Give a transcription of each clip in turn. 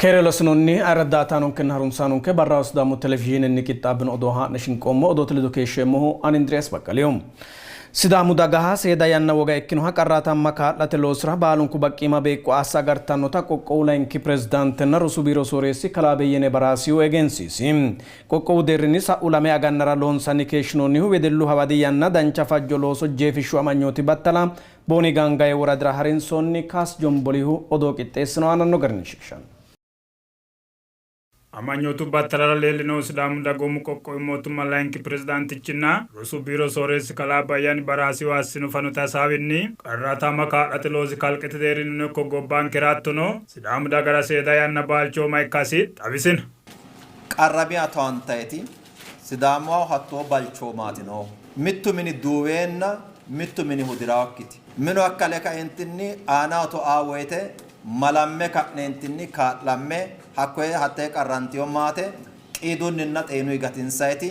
Keere lossinoonni ayirradda aatanonkenna harunsaanonke barraho Sidaamu televizhiinenni qixxaabbino odoo haa'ne shinqoommo. Odoote ledo keeshsheemmohu ani Indiriyaas Baqqaliho. Sidaamu dagaha seeda yanna woga ikkinoha qarraatamma kaa'late loosira baalunku baqqiima beeqqo assa agartannota qoqqowu layinki pirezidaantenna rosu biiro sooreessi kalaa Beyyene Baraasihu egensiisi. Qoqqowu deerrinni sa'u lame agannara loonsanni keeshshinoonnihu wedellu hawadi yanna dancha fajjo looso jeefishshu amanyooti battala Booni Gaangaye woradira harinsoonni Kaas Jombolihu odoo qixxeessino aananno garinni shiqishanno. Amanyootu battalara leellinohu Sidaamu Dagoomu Qoqqowi Mootimma Layinki Pirezidaantichinna Rosu Biiro Sooreessi Kalaa Bayyani Baraasihu assino fanote hasaawinni, qarraataamma kaa'late loosi kalqete deerrinnino ikko gobbankera hattono Sidaamu dagara seeda yanna balchooma ikkasi xawisino. Qarramiya towaantayiti Sidaamaho hattoo balchoomaati noohu. Mittu mini duuweenna mittu mini hudi'raakkiti. Minu akkale kaeentinni aanaho to'aa woyte malamme ka'neentinni kaa'lamme hakkoye hattee qarrantino maate qiidunninna xeenuyi gatinsayiti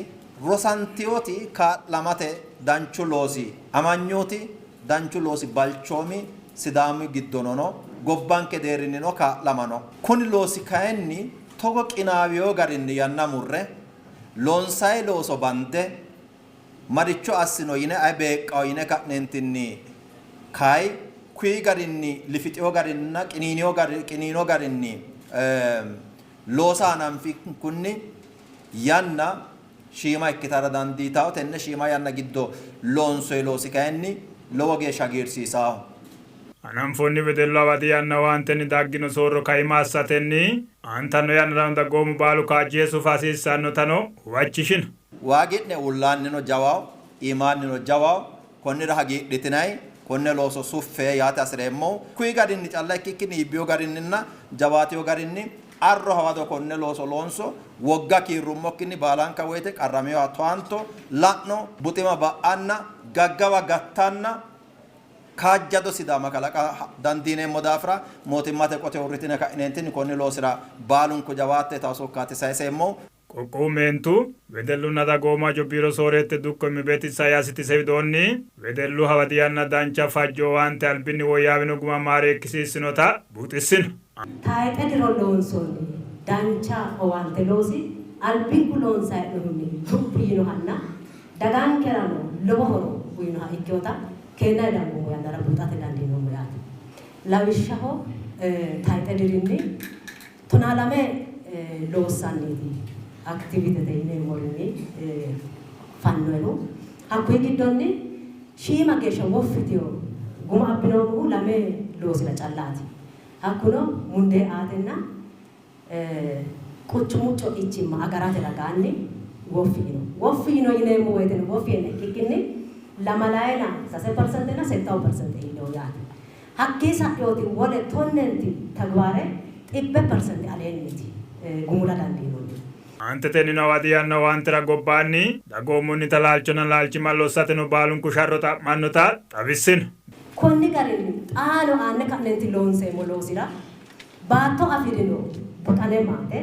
rosantinoti kaa'lamate danchu loosi amanyooti, danchu loosi balchoomi Sidaami giddono no, gobbanke deerrinnino kaa'lama no. Kuni loosi kayinni togo qinaawino garinni yanna murre loonsayi looso bande maricho assino yine ayi beeqqawo yine ka'neentinni kayi kuyi garinni lifixino garinninna qiniino garinni loosa hananfinkunni yanna shiima ikkitara dandiitanno. Tenne shiima yanna giddo loonsoyi loosi kayinni lowo geeshsha hagiirsiisanno. Hananfoonni wedellu hawadi yanna owaantenni daggino soorro kaima assatenni aantanno yannarano dagoomu baalu kaajjishe sufa hasiissannotano huwachishino. Waagi'ne uullaannino jawaho, iimaannino jawaho, konnira hagiidhitinanni konne looso suffe yaate hasi'reemmohu. Kuyi garinni calla ikkikkinni iibbino garinninna jawaatino garinni arro hawado konne looso loonso, wogga kiirrummokkinni baalanka woyte qarraminoha towaanto, la'no, buxima ba'anna, gaggawa gattanna kaajjado Sidaama kalaqa dandiineemmo daafira mootimmate qote uurritine ka'ineentinni konni loosira baalunku jawaatte yitanno sokkaati sayiseemmohu. Qoqqowu Meentu, Wedellunna Dagoomu Hajo Biiro Sooreette Dukko Immebeet Isayaasiti ise widoonni, wedellu hawadi yanna dancha fajjo owaante albinni woyyaawino guma maareekkisiissinota buuxissino. Tayxe diro loonsoonni dancha owaante loosi albinku loonsanni hee'nohunni luphi yiinohanna dagankerano lowo horo uyinoha ikkinota keennanni dangoommo yannara buuxate dandiinoommo yaate. Lawishshaho, tayxe dirinni 12 loossanniiti aktivitete yineemmorinni fannoyihu. Hakkuyi giddonni shiima geeshsha woffi yitino guma abbinoommohu lame loosira callaati. Hakkuno mundee aatenna quchumu co'ichimma agarate ragaanni woffi yino. Woffi yino yineemmo woyteno woffi yine ikkikkinni lamalayina sase persentenna settawu persente iillino yaate. Hakkii sa'inoti wole tonnenti tagbaare xibbe persente aleenniiti gumula dandiinoonnihu. Aantetennino hawadi yanna owaantera gobbaanni dagoomunnita laalchonna laalchimma lossateno baalunku sharro xa'mannota xawissino. Konni garinni xaano aanne ka'nenti loonseemmo loosira baatto afi'rino buxane maate,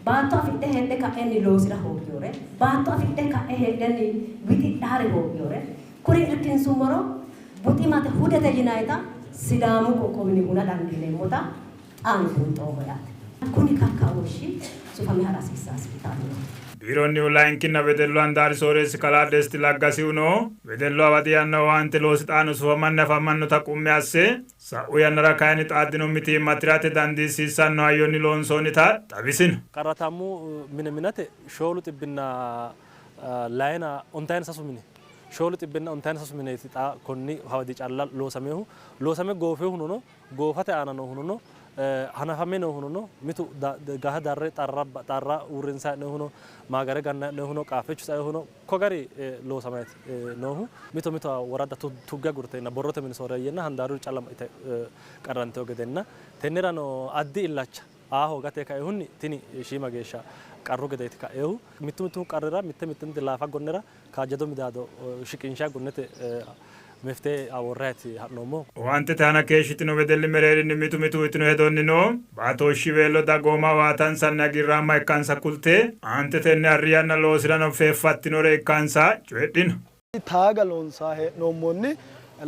baatto afidhe heedhe ka'enni loosi'ra hoogginore, baatto afidhe ka'e heedhenni wixidhaare hoogginore kuri irkinsummoro buximate hudete yinannita Sidaamu qoqqowinni huna dandiineemmota xaano buunxoommo yaate. Kuni kakkaooshshi sufame ha'ra hasiissasi yitanno. Biironnihu layinkinna wedellu handaari sooreessi kalaa Desti Laggasihuno, wedellu hawadi yanna owaante loosi xaano sufamanni afamannota qummi asse, sa'u yannara kayinni xaaddino mitiimma tirate dandiissiissanno hayyonni loonsoonnita xawisino. Qarraataammu mine minate shoolu xibbinna layina ontayina sasu mine shoolu xibbinna ontayina sasu mineeti xa konni hawadi calla loosaminohu. Loosame goofinohuno no, goofate aana noohuno no, hanafame noohuno no, mitu gaha darre xarra uurrinsanni hee'noonnihu no, maagare gannanni hee'noonnihu no, qaaffichu sainohu no, ko gari loosamanniiti noohu. Mito mitowa woradda tugge agurteenna borrote mini sooreeyyenna handaaru calla ite qarrantino gedenna tennerano addi illacha aa hoogate kainohunni tini shiima geeshsha qarru gedeeti ka'inohu. Mittu mittunku qarrira mitte mittente laafa gonnera kaajjado midaado shiqinshanni gonnete meftihe worranniiti ha'noommohu. Owaantete aana keeshshitino wedelli mereerinni mitu mitu uytino hedonnino baatooshshiweello dagooma owaatansanni hagiirraamma ikkansa kulte, aantetenni arri yanna loosirano feeffattinore ikkansa coyidhino. Taaga loonsanni hee'noommonni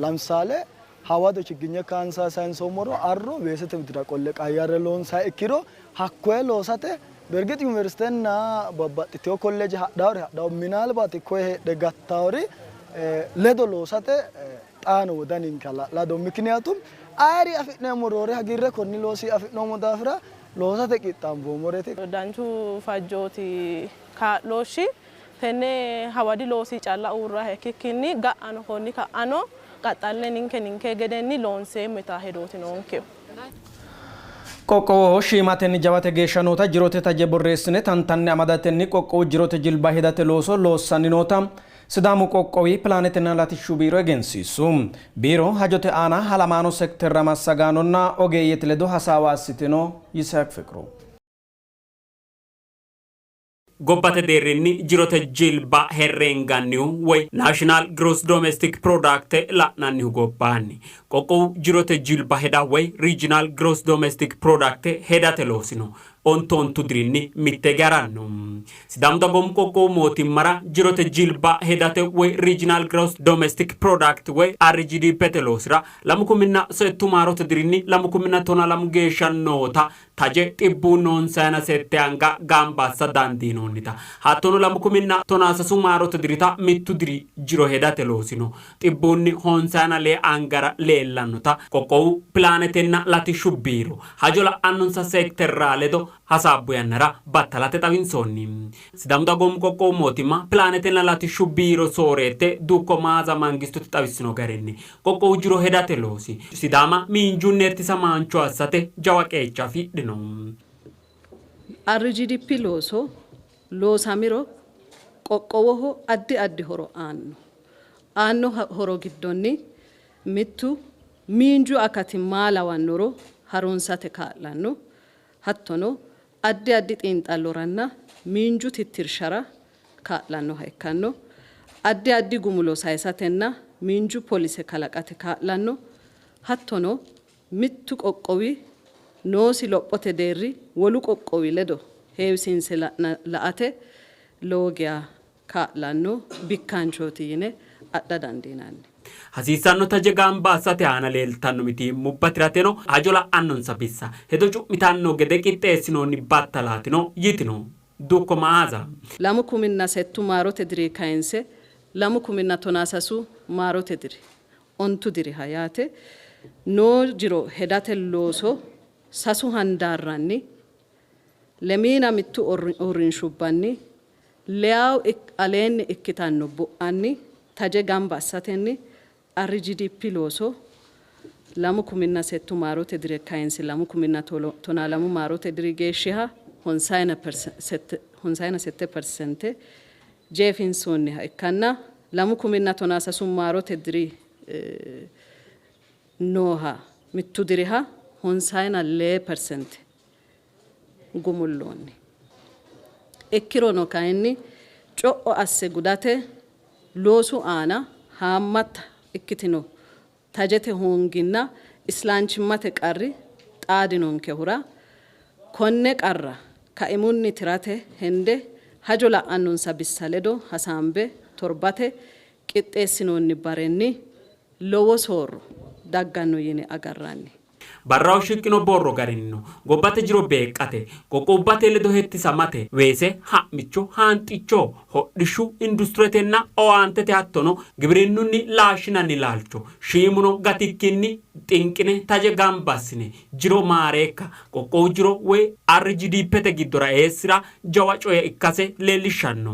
lamsaale Hawado chigginye kaansa sayinsoommoro arro weesete widira qolle qayyarre loonsayi ikkiro hakkoye loosate bergit yuniversitenna babbaxxitewo kolleeje hadhawori hadhawo minaalbaati koye heedhe gattawori ledo loosate xaano wodaninke hala'lado mikiniyatum ayri afi'neemmo roore hagiirre konni loosi afi'noommo daafira loosate qixxaamboommoreeti. Danchu fajjooti kaa'looshshi tenne hawadi loosi calla uurra ikkikkinni ga'ano konni ka'ano qaxxalle ninke ninke gedenni loonseemmo yitaa hedooti noonke. Qoqqowoho shiimatenni jawate geeshsha noota jirote taje borreessine tantanne amadatenni qoqqowu jirote jilba hedate looso loossanni noota Sidaamu qoqqowi pilaanetenna latishshu biiro egensiissu. Biiro hajote aana halamaano sekterra massagaanonna ogeeyyete ledo hasaawa assitino. Yisihaaq Fiqru. Gobbate deerrinni jirote jilba herreengannihu woy National Gross Domestic Product la'nannihu gobbaanni qoqqowu jirote jilba heda woy Regional Gross Domestic Product hedate loosino ontu ontu dirinni mitte hige haranno. Sidaamu Dagoomu Qoqqowu Mootimmara jirote jilba hedate woy Regional Gross Domestic Product woy RGDPte loosira 2008 maarote dirinni 2012 geeshsha noota taje xibbuu noonsayina sette anga gamba assa dandiinoonnita hattono 2013 maarote dirita mittu diri jiro hedate loosino xibbuunni honsayina lee angara leellannota qoqqowu pilaanetenna latishshu biiro hajo la'annonsa sekterra ledo hasaabbu yannara battalate xawinsoonni. Sidaamu Dagoomu Qoqqowu Mootimma Pilaanetenna Latishshu Biiro Sooreette Dukko Maaza Mangistuti xawissino garinni, qoqqowu jiro hedate loosi Sidaama miinjunni hettisamaancho assate jawa qeecha afidhino. RGDP looso loosamiro qoqqowoho addi addi horo aanno. Aanno horo giddonni mittu miinju akati maa lawannoro harunsate kaa'lanno. Hattono addi addi xiinxalloranna miinju tittirshara kaa'lannoha ikkanno. Addi addi gumulo sayisatenna miinju polise kalaqate kaa'lanno. Hattono mittu qoqqowi noosi lophote deerri wolu qoqqowi ledo heewisiinse la''ate lowo geya kaa'lanno bikkaanchooti yine adha dandiinanni. Hasiissanno taje gamba assate aana leeltanno mitiimmubba tirateno hajo la'annonsa bissa hedo cu'mitanno gede qixxeessinoonni battalaatino yitino Dukko Ma'aaza. Lamu kuminna settu maarote diri kayinse lamu kuminna tonaa sasu maarote diri, ontu diriha yaate, noo jiro hedate looso sasu handaarranni lemiina mittu uurrinshubbanni leyawu aleenni ikkitanno bu'anni taje gamba assatenni RGDP looso lamu kuminna settu maarote diri kayinse lamu kuminna tonaa lamu maarote diri geeshshiha honsayina sette persente jeefinsoonniha ikkanna lamu kuminna tonaa sasu maarote diri nooha mittu diriha honsayina lee persente gumulloonni. Ikkirono kayinni co'o asse gudate loosu aana haammata ikkitino tajete hoonginna islaanchimmate qarri xaadinonkehura konne qarra kaimunni tirate hende hajo la'annonsa bissa ledo hasaambe torbate qixxeessinoonni barenni lowo soorro dagganno yine agarranni. Barraho shiqqino borro garinnino gobbate jiro beeqqate, qoqqowubbate ledo hettisamate, weese, ha'micho, haanxicho, hodhishshu, industiretenna owaantete hattono gibirinnunni laashshinanni laalcho shiimuno gatikkinni xinqine taje gamba assine jiro maareekka qoqqowu jiro woy RGDPte giddora eessi'ra jawa coye ikkase leellishshanno.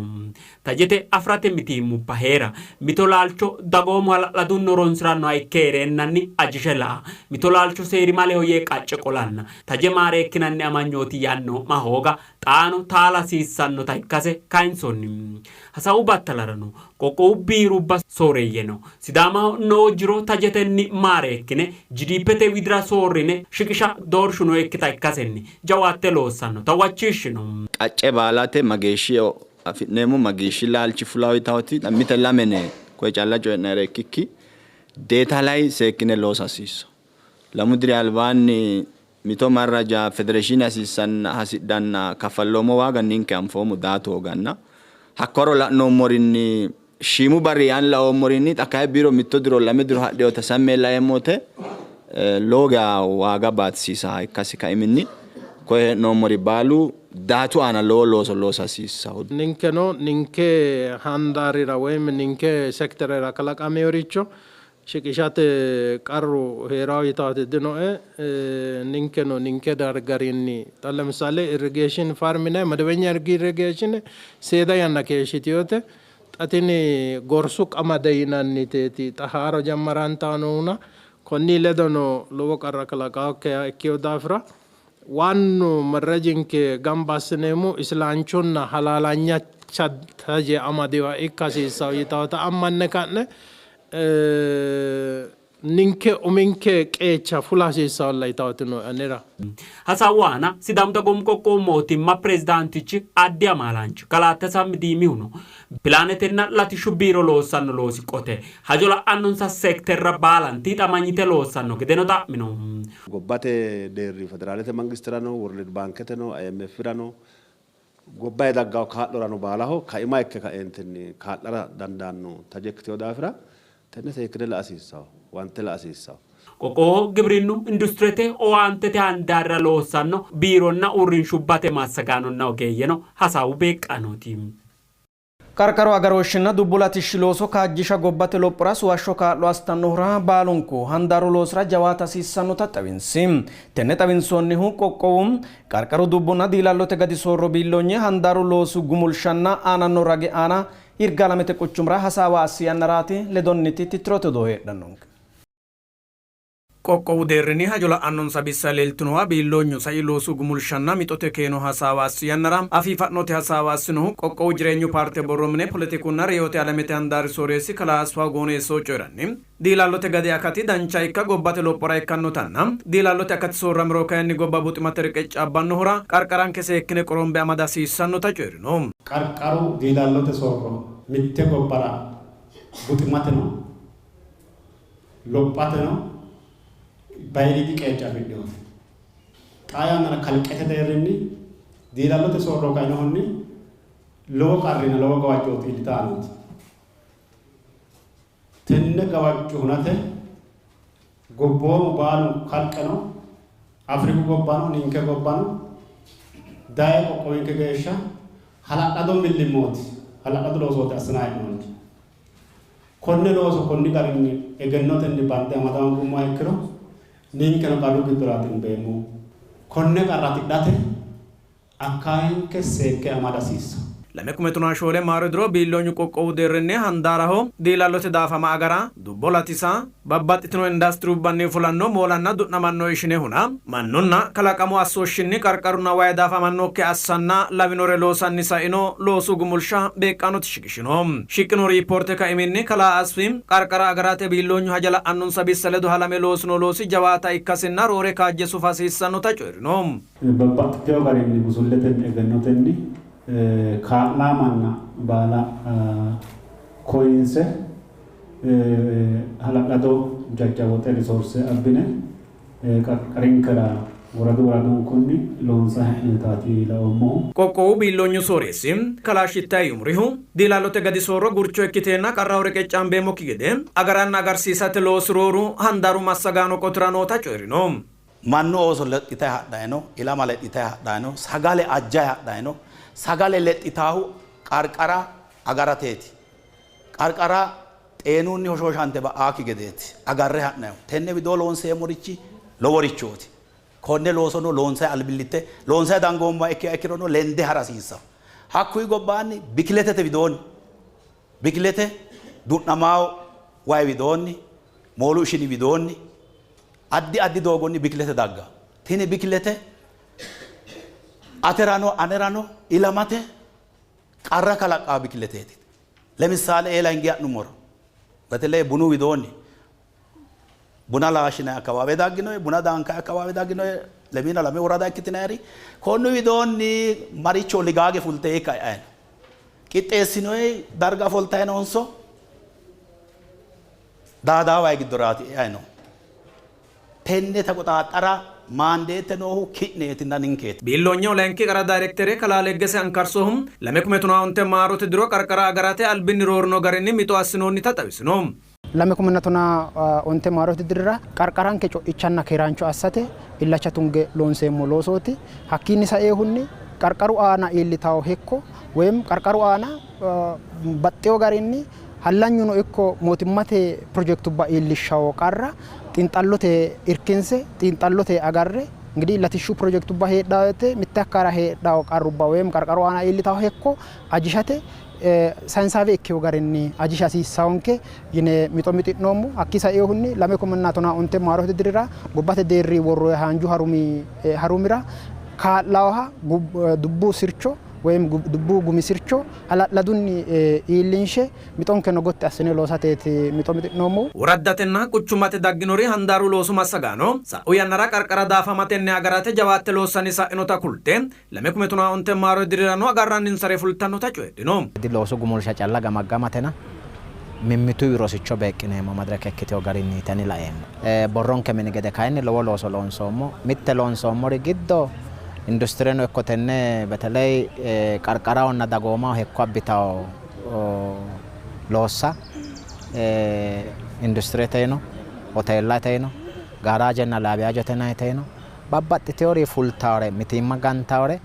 Tajete afi'rate mitiimmubba hee'ra, mito laalcho dagoomu hala'ladunni horonsi'rannoha ikke hee'reennanni ajishe la'a, mito laalcho seerimaleho yee qacce qolanna taje maareekkinanni amanyooti yannoo'ma hooga xaano taala hasiissannota ikkase kayinsoonni. Hasaawu battalarano qoqqowu biirubba sooreeyyeno Sidaamaho noo jiro tajetenni maareekkine GDPte widira soorrine shiqisha doorshu nookkita ikkasenni jawaatte loossannota huwachiishshino. Qacce baalate mageeshshi eo afi'neemmo, mageeshshi laalchi fulawo yitawoti mite lamene koye calla coyi'nayire ikkikki deeta lay seekkine loosa hasiisso. Lamu diri albaanni mito marraja federeeshiine hasiissanna hasidhanna kaffalloommo waaga ninke anfoommo daatu hooganna hakko waro la'noommorinni Shiimu barri yaani laoommorinni xa kayi biiro mitto diro lame diro hadhinota samme laeemmo wote lowo geya waaga baatisiisaha ikkasi kaiminni koye hee'noommori baalu daatu aana lowo looso loosa hasiissanno. Ninkeno ninke handaarira woyim ninke sekterera kalaqaminoricho shiqishate qarru hee'rawo yitaati dinoe. Ninkeno ninke garinni xa ለምሳሌ irrigation farm yinanni መደበኛ irrigation seeda yanna keeshshitinote. Xa tini gorsu qamade yinanniteeti xa haaro jammarantayi noohuna konni ledono lowo qarra kalaqaakkiha ikkino daafira waannu marrajinke gamba assineemmo isilaanchonna halaalanya taje amadinoha ikka hasiissanno yitawota ammanne ka'ne ninke uminke qeecha fula hasiissannolla yitawoti nooe anera. Hasaawu aana Sidaamu Dagoomu Qoqqowu Mootimma Pirezidaantichi Addi Amaalaanchi Kalaa Tasammi Diimihuno pilaanetenna latishshu biiro loossanno loosi qote hajo la'annonsa sekterra baalanti hixamanyite loossanno gedeno xa'mino. Gobbate deerri federaalete mangisterano, World Baanketeno, IMFrano, gobbayi daggawo kaa'lorano baalaho kaima ikke kaeentinni kaa'lara dandaanno taje ikkitino daafira tenne seekkine la'a hasiissanno, huwante la'a hasiissanno. Qoqqowoho gibrinnu, industirete, owaantete handaarra loossanno biironna uurrinshubbate massagaanonna ogeeyyeno hasaawu beeqqaanooti. Qarqaru agarooshshinna dubbu latishshi looso kaajjisha gobbate lophora suwashsho kaa'lo assitannohura baalunku handaaru loosira jawaata hasiissannota xawinsi. Tenne xawinsoonnihu qoqqowu qarqaru dubbunna diilallote gadi soorro biilloonyi handaaru loosu gumulshanna aananno ragi aana Yirgaalamete quchumira hasaawa assi yannaraati. Ledonniti tittirote odoo heedhannonke. Qoqqowu deerrinni hajo la'annonsa bissa leeltinowa biilloonyu sai loosu gumulshanna mixote keeno hasaawa assi yannara afii fa'note hasaawa assinohu qoqqowu jireenyu paarte borro mine poletikunna reyote alamete handaari sooreessi kalaa Asfaw Gooneesso coyi'ranni, diilallote gade akati dancha ikka gobbate lophora ikkannotanna diilallote akati soorramiro kayinni gobba buximate reqeccaabbannohura qarqaranke seekkine qorombe amada hasiissannota coyi'rino. Qarqaru diilallote soorro mitte gobbara buximateno lophateno bayiriidi qeecha afidhinote. Xaa yannara kalqete deerrinni diilallote soorro kainohunni lowo qarrinna lowo gawajjooti iillitanni nooti. Tenne gawajjo hunate gobboomu baalunku kalqeno Afriku gobbano ninke gobbano daye qoqqowinke geeshsha hala'lado millimmooti, hala'lado loosooti assinanni hee'noonni. Konne looso konni garinni egennotenni bande amada hoongummoha ikkiro ninkeno qarru giddoraati umbeemmohu. Konne qarra tidhate Akkaayenke seekke amada hasiissanno. Lame kume tonaa shoole maaro diro biilloonyu qoqqowu deerrinni handaaraho diilallote daafama agara, dubbo latisa, babbaxxitino industirubbanni fulanno moolanna du'namanno ishine huna, mannunna kalaqamu assooshshinni qarqarunna wayi daafamannokki assanna lawinore loosanni saino loosu gumulsha beeqqaanote shiqishino. Shiqqino riippoorte kaiminni kalaa Asfi, qarqara agarate biilloonyu haja la'annonsa bissa ledo halame loosino loosi jawaata ikkasinna roore kaajje sufa hasiissannota coyi'rino. Babbaxxitino garinni busulletenni egennotenni kaa'laamanna baala koyinse hala'lado jajja woxe risoorse abbine qarqarinkera woradu woradunkunni loonsanni hee'noonnitaati laoommohu. Qoqqowu biilloonyu sooreessi kalaa Shittaye Yumurihu, diilallote gadi soorro gurcho ikkiteenna qarraho reqeccaambeemmokki gede agaranna agarsiisate loosi rooru handaaru massagaano qotira noota coyi'rino. Mannu ooso lexxitayi hadhayi no, ilama lexxitayi hadhayi no, sagale ajjayi hadhayi no. Sagale lexxitaahu qarqara agarateeti. Qarqara xeenunni hoshooshante ba'aakki gedeeti agarre ha'nayihu. Tenne widoo loonseemmorichi loworichooti. Konne loosono loonsayi albillitte loonsayi dangoommoha ikkiha ikkirono lende ha'ra hasiissanno. Hakkuyi gobbaanni bikiletete widoonni, bikilete du'namaawo wayi widoonni, moolu ishini widoonni, Addi addi doogonni bikilete dagganno. Tini bikilete aterano anerano ilamate qarra kalaqqanno bikileteeti. Lemissaale eela hinge ha'nummoro beteleye bunu widoonni buna laashshinanni akkawaawe dagginoyi, buna daankanni akkawaawe dagginoyi, lemiina lame worada ikkitinayiri konni widoonni maricho ligaage fulte hiikka e'anni no? Qixxeessinoyi darga ofoltayi noonso daadaawayi giddoraati e'anni noohu? Tenne ተቆጣጠራ mandate noohu ki'neetinna ninkeeti. Biilloonyaho layinki qara daayirektere kalaa Leggese Ankarsohu 2015 maarote diro qarqara agarate albinni roorino garinni mixo assinoonnita xawisino. 2015 maarote dirira qarqaranke co'ichanna keeraancho assate illacha tunge loonseemmo loosooti. Hakkiinni saeehunni qarqaru aana iillitawo hekko woyim qarqaru aana baxxewo garinni hallanyuno ikko mootimmate pirojekitubba iillishshawo qarra xiinxallote irkinse xiinxallote agarre እንግዲህ latishshu pirojekitubba heedhawo woyte mitte akkara heedhawo qarrubba woyim qarqaru aana iillitawo hekko ajishate sayinsaawe ikkewo garinni ajisha hasiissawonke yine mixo mixi'noommo. Hakkii saeehunni 2015 maarote dirira gobbate deerri worroyi haanju harumira kaa'lawoha dubbu sircho ወይም dubbu gumi sircho hala'ladunni iillinshe mixonkeno gotti assine loosateeti mixo mixi'noommohu. Woraddatenna quchummate dagginori handaaru loosu massagaano sa'u yannara qarqara daafamatenni agarate jawaatte loossanni sa'inota kulte 2015 maarote dirirano agarranninsare fultannota coyidhino. Loosu gumulsha calla gamaggamatena mimmitu rosicho beeqqineemmo madirake ikkitewo garinni tani laeemmo. Borronke mini gede kayinni lowo looso loonsoommo. Mitte loonsoommori giddo industireno ikko tenne በተለይ qarqarahonna dagoomaho hekko abbitawo loossa industirete no, hoteellate no, gaaraajenna laabiyajote no, babbaxxiteewori fultawore mitiimma gantawore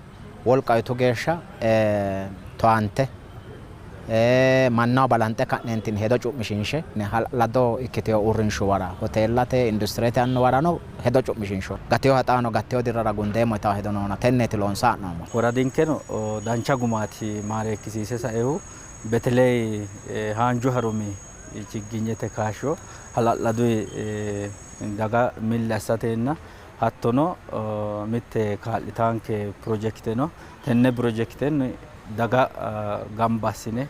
wolqa uyitu geeshsha towaante mannaho balanxe ka'neentinni hedo cu'mishiinshe hala'lado ikkitewo uurrinshuwara hoteellate industirete annuwarano hedo cu'mishiinsho gatewo haxaano gattewo dirrara gundeemmo yitawo hedo noona tenneeti loonsa ha'noommo. Woradinkeno dancha gumaati maareekkisiise saehu በተለይ haanju harumi ችግኝete kaashsho hala'laduyi daga milli assatenna hattono mitte kaa'litaanke pirojekite no. Tenne pirojekitenni daga gamba assine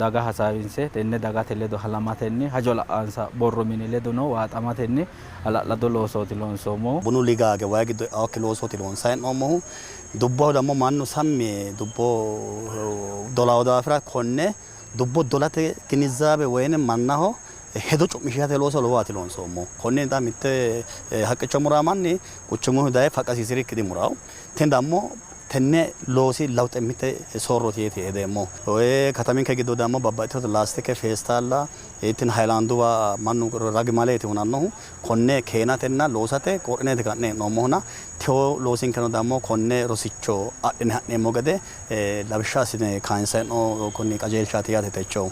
daga hasaawinse tenne dagate ledo halamatenni hajo la'ansa borro mini ledo no waaxamatenni hala'lado loosooti loonsoommohu. Bunu ligaage wayi giddo e'awokki loosooti loonsayi hee'noommohu. Dubboho ደግሞ mannu sammi dubbo dolawo daafira konne dubbo dolate ግንዛቤ ወይንም mannaho hedo cu'mishate looso lowowaati loonsoommohu. Konne xa mitte haqqicho muraa manni quchumunni daye faqqasiisirikki dimurawo. Tini ደግሞ tenne loosi lawxe mitte soorrooti yeeti hedeemmo. Kataminke giddo ደግሞ babbaxxitino laastike feestaalla tini hayilaanduwa mannu ragimaleeti hunannohu konne keenatenna loosate qodhineeti ka'ne hee'noommohuna tewo loosinkeno ደግሞ konne rosicho adhine ha'neemmo gede lawishsha assine kayinse hee'noommo konni qajeelshaati yaate techo.